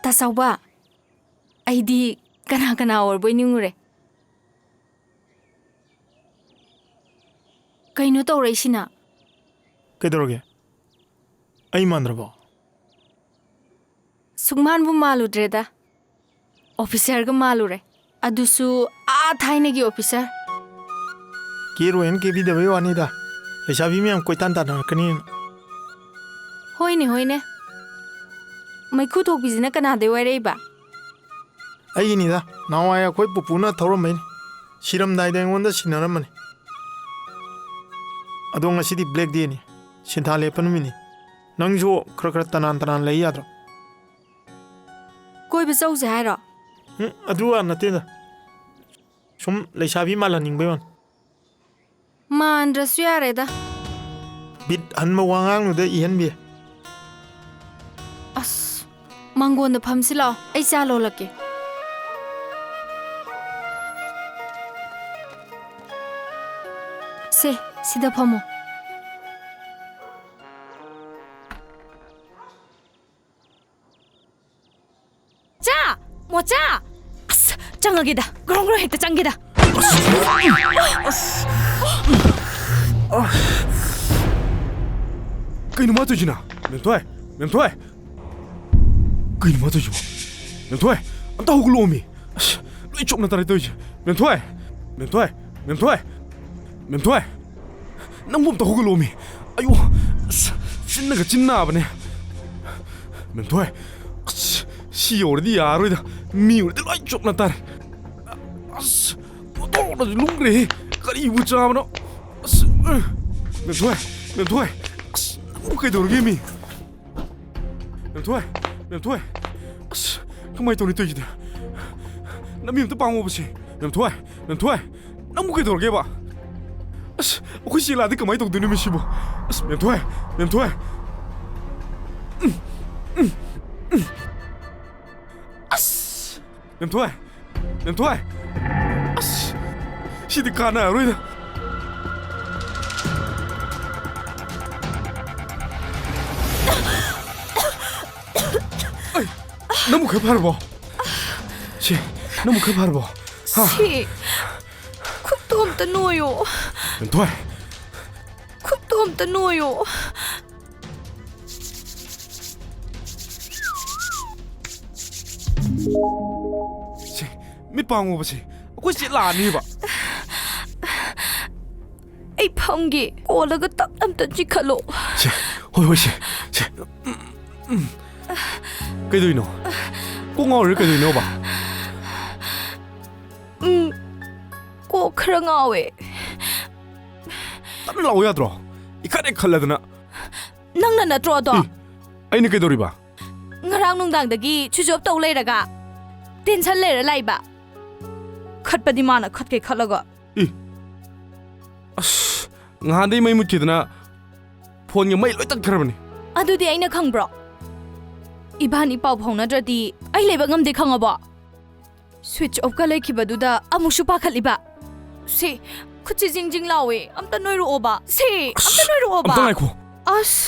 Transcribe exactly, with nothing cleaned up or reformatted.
ꯇꯥ ꯆꯥꯎꯕ, ꯑꯩꯗꯤ ꯀꯅꯥ ꯀꯅꯥ ꯑꯣꯏꯔꯕꯣꯏ ꯅꯤꯡꯉꯨꯔꯦ꯫ ꯀꯩꯅꯣ ꯇꯧꯔꯛꯏꯁꯤꯅ? ꯀꯩꯗꯧꯔꯒꯦ? ꯑꯩ ꯃꯥꯟꯗ꯭ꯔꯕꯣ? ꯁꯨꯛꯃꯥꯟꯕꯨ ꯃꯥꯜꯂꯨꯗ꯭ꯔꯦꯗ꯫ ꯑꯣꯐꯤꯁꯔꯒ ꯃꯥꯜꯂꯨꯔꯦ꯫ ꯑꯗꯨꯁꯨ ꯑꯥ ꯊꯥꯏꯅꯒꯤ ꯑꯣꯐꯤꯁꯔ꯫ ꯀꯦꯔꯣꯏꯅ ꯀꯦꯕꯤꯗꯕꯩ ꯋꯥꯅꯤꯗ꯫ ꯂꯩꯁꯥꯕꯤ ꯃꯌꯥꯝ ꯀꯣꯏꯇꯥꯟ ꯇꯥꯟꯅꯔꯛꯀꯅꯤꯅ꯫ ꯍꯣꯏꯅꯦ, ꯍꯣꯏꯅꯦ꯫ ꯃꯩꯈꯨ ꯊꯣꯛꯄꯤꯁꯤꯅ ꯀꯅꯥꯗꯩ ꯋꯥꯏꯔꯛꯏꯕ? ꯑꯩꯒꯤꯅꯤꯗ꯫ ꯅꯍꯥꯟꯋꯥꯏ ꯑꯩꯈꯣꯏ ꯄꯨꯄꯨꯅ ꯊꯧꯔꯝꯕꯩꯅꯤ꯫ ꯁꯤꯔꯝꯗꯥꯏꯗ ꯑꯩꯉꯣꯟꯗ ꯁꯤꯟꯅꯔꯝꯕꯅꯤ꯫ ꯑꯗꯣ ꯉꯁꯤꯗꯤ black dayꯅꯤ꯫ ꯁꯤꯟꯊꯥ ꯂꯦꯞꯄ ꯅꯨꯃꯤꯠꯅꯤ꯫ ꯅꯪꯁꯨ ꯈꯔ ꯈꯔ ꯇꯅꯥꯟ ꯇꯅꯥꯟ ꯂꯩ ꯌꯥꯗ꯭ꯔꯣ? ꯀꯣꯏꯕ ꯆꯧꯁꯦ ꯍꯥꯏꯔꯣ? ꯎꯝ, ꯑꯗꯨ ꯋꯥ ꯅꯠꯇꯦꯗ꯫ ꯁꯨꯝ ꯂꯩꯁꯥꯕꯤ ꯃꯥꯜꯍꯟꯅꯤꯡꯕꯩ ꯋꯥꯅꯤ꯫ ꯃꯥꯟꯗ꯭ꯔꯁꯨ ꯌꯥꯔꯦꯗ꯫ ꯕꯤꯠ ꯍꯟꯕ ꯋꯥꯉꯥꯡꯗꯨꯗ ꯏꯍꯟꯕꯤ꯫ ꯑꯁ, ꯃꯥꯡꯒꯣꯟꯗ ꯐꯝꯁꯤ ꯂꯥꯛꯑꯣ, ꯑꯩ ꯆꯥ ꯂꯣꯜꯂꯛꯀꯦ꯫ ꯁꯦ, ꯁꯤꯗ ꯐꯝꯃꯣ꯫ ꯆꯥ! ꯃꯣꯆꯥ! ꯑꯁ, ꯆꯪꯉꯒꯦꯗ꯫ ꯒ꯭ꯔꯣꯡ ꯒ꯭ꯔꯣꯡ ꯍꯦꯛꯇ ꯆꯪꯒꯦꯗ꯫ ꯀꯩꯅꯣ ꯃꯥ ꯇꯧꯔꯤꯁꯤꯅ? ꯃꯦꯝꯊꯣꯏ! ꯃꯦꯝꯊꯣꯏ! ꯀꯩꯅꯣ ꯃꯥ ꯇꯧꯔꯤꯁꯤꯕꯣ? ꯃꯦꯝꯊꯣꯏ! ꯑꯝꯇ ꯍꯧꯒꯠꯂꯛꯑꯣꯃꯤ! ꯑꯁ, ꯂꯣꯏ ꯆꯣꯞꯅ ꯇꯥꯔꯦ ꯇꯧꯔꯤꯁꯦ꯫ ꯃꯦꯝꯊꯣꯏ! ꯃꯦꯝꯊꯣꯏ! ꯃꯦꯝꯊꯣꯏ! ꯃꯦꯝꯊꯣꯏ! ꯅꯪꯕꯨ ꯑꯝꯇ ꯍꯧꯒꯠꯂꯛꯑꯣꯃꯤ! ꯑꯌꯣ! ꯑꯁ, ꯆꯤꯟꯅꯒ ꯆꯤꯟ ꯅꯥꯕꯅꯦ꯫ ꯃꯦꯝꯊꯣꯏ! ꯑꯁ, ꯁꯤ ꯌꯧꯔꯗꯤ ꯌꯥꯔꯔꯣꯏꯗ꯫ ꯃꯤ ꯎꯔꯗꯤ ꯂꯣꯏ ꯆꯣꯞꯅ ꯇꯥꯔꯦ꯫ ꯑꯁ! ꯑꯣꯟꯊꯣꯛꯅꯁꯨ ꯂꯨꯝꯈ꯭ꯔꯦꯍꯦ! ꯀꯔꯤꯕꯨ ꯆꯥꯕꯅꯣ? ꯑꯁ! ꯃꯦꯝꯊꯣꯏ! ꯃꯦꯝꯊꯣꯏ! ꯑꯁ! ꯅꯪꯕꯨ ꯀꯩꯗꯧꯔꯒꯦ ꯃꯤ? ꯃꯦꯝꯊꯣꯏ! ꯃꯦꯝꯊꯣꯏ! ꯑꯁ! ꯀꯃꯥꯏꯅ ꯇꯧꯅꯤ ꯇꯧꯔꯤꯁꯤꯗꯤ? ꯂꯝꯕꯤ ꯑꯝꯇ ꯄꯥꯡꯉꯣꯕꯁꯦ꯫ ꯃꯦꯝꯊꯣꯏ! ꯃꯦꯝꯊꯣꯏ! ꯅꯪꯕꯨ ꯀꯩꯗꯧꯔꯒꯦꯕ? ꯑꯁ! ꯑꯩꯈꯣꯏ ꯆꯦ ꯂꯥꯛꯑꯗꯤ ꯀꯃꯥꯏꯅ ꯇꯧꯗꯣꯏꯅꯣ ꯃꯤꯁꯤꯕꯨ? ꯑꯁ! ꯃꯦꯝꯊꯣꯏ! ꯃꯦꯝꯊꯣꯏ! ꯎꯝ, ꯎꯝ, ꯎꯝ꯫ ꯑꯁ! ꯃꯦꯝꯊꯣꯏ! ꯃꯦꯝꯊꯣꯏ! ꯑꯁ! ꯁꯤꯗꯤ ꯀꯥꯟꯅꯔꯔꯣꯏꯗ꯫ ꯑꯩ! ꯅꯪꯕꯨ ꯈꯔ ꯐꯔꯕꯣ? ꯁꯤ, ꯅꯪꯕꯨ ꯈꯔ ꯐꯔꯕꯣ? ꯍꯥ? ꯁꯤ, ꯈꯨꯠꯇꯣ ꯑꯝꯇ ꯅꯣꯏꯌꯣ꯫ ꯌꯣꯟꯊꯣꯏ꯫ ꯈꯨꯠꯇꯣ ꯑꯝꯇ ꯅꯣꯏꯌꯣ꯫ ꯁꯦ, ꯃꯤꯠ ꯄꯥꯡꯉꯣꯕ ꯁꯦ꯫ ꯑꯩꯈꯣꯏ ꯆꯦ ꯂꯥꯛꯑꯅꯤꯕ꯫ ꯑꯩ ꯐꯝꯒꯦ꯫ ꯀꯣꯜꯂꯒ ꯇꯞꯅ ꯑꯝꯇ ꯆꯤꯛꯈꯠꯂꯣ꯫ ꯁꯦ, ꯍꯣꯏ, ꯍꯣꯏ, ꯁꯦ, ꯁꯦ꯫ ꯎꯝ, ꯎꯝ꯫ ꯀꯩꯗꯧꯔꯤꯅꯣ? ꯀꯣꯛ ꯉꯥꯎꯔꯤꯔ ꯀꯩꯗꯧꯔꯤꯅꯣꯕ? ꯎꯝ, ꯀꯣꯛ ꯈꯔ ꯉꯥꯎꯋꯦ꯫ ꯇꯞꯅ ꯂꯥꯛꯑꯣ ꯌꯥꯗ꯭ꯔꯣ? ꯏꯈꯠ ꯍꯦꯛ ꯈꯠꯂꯗꯅ꯫ ꯅꯪꯅ ꯅꯠꯇ꯭ꯔꯣ ꯑꯗꯣ? ꯏ, ꯑꯩꯅ ꯀꯩꯗꯧꯔꯤꯕ? ꯉꯔꯥꯡ ꯅꯨꯡꯗꯥꯡꯗꯒꯤ switch off ꯇꯧ ꯂꯩꯔꯒ tension ꯂꯩꯔ ꯂꯥꯛꯏꯕ꯫ ꯈꯠꯄꯗꯤ ꯃꯥꯅ ꯈꯠꯀꯦ ꯈꯠꯂꯒ꯫ ꯏ, ꯑꯁ, ꯉꯍꯥꯟꯗꯩ ꯃꯩ ꯃꯨꯠꯈꯤꯗꯅ phoneꯒ ꯃꯩ ꯂꯣꯏ ꯇꯠꯈ꯭ꯔꯕꯅꯤ꯫ ꯑꯗꯨꯗꯤ ꯑꯩꯅ ꯈꯪꯕ꯭ꯔꯣ? ꯏꯕꯥꯅꯤ ꯄꯥꯎ ꯐꯥꯎꯅꯗ꯭ꯔꯗꯤ ꯑꯩ ꯂꯩꯕ ꯉꯝꯗꯦ ꯈꯪꯉꯕꯣ? Switch offꯀ ꯂꯩꯈꯤꯕꯗꯨꯗ ꯑꯃꯨꯛꯁꯨ ꯄꯥꯈꯠꯂꯤꯕ꯫ ꯁꯤ, ꯈꯨꯠꯁꯤ ꯖꯤꯡ ꯖꯤꯡ ꯂꯥꯎꯋꯦ꯫ ꯑꯝꯇ ꯅꯣꯏꯔꯛꯑꯣꯕ꯫ ꯁꯤ, ꯑꯝꯇ ꯑꯁ, ꯅꯣꯏꯔꯛꯑꯣꯕ꯫ ꯑꯝꯇ ꯉꯥꯏꯈꯣ꯫ ꯑꯁ,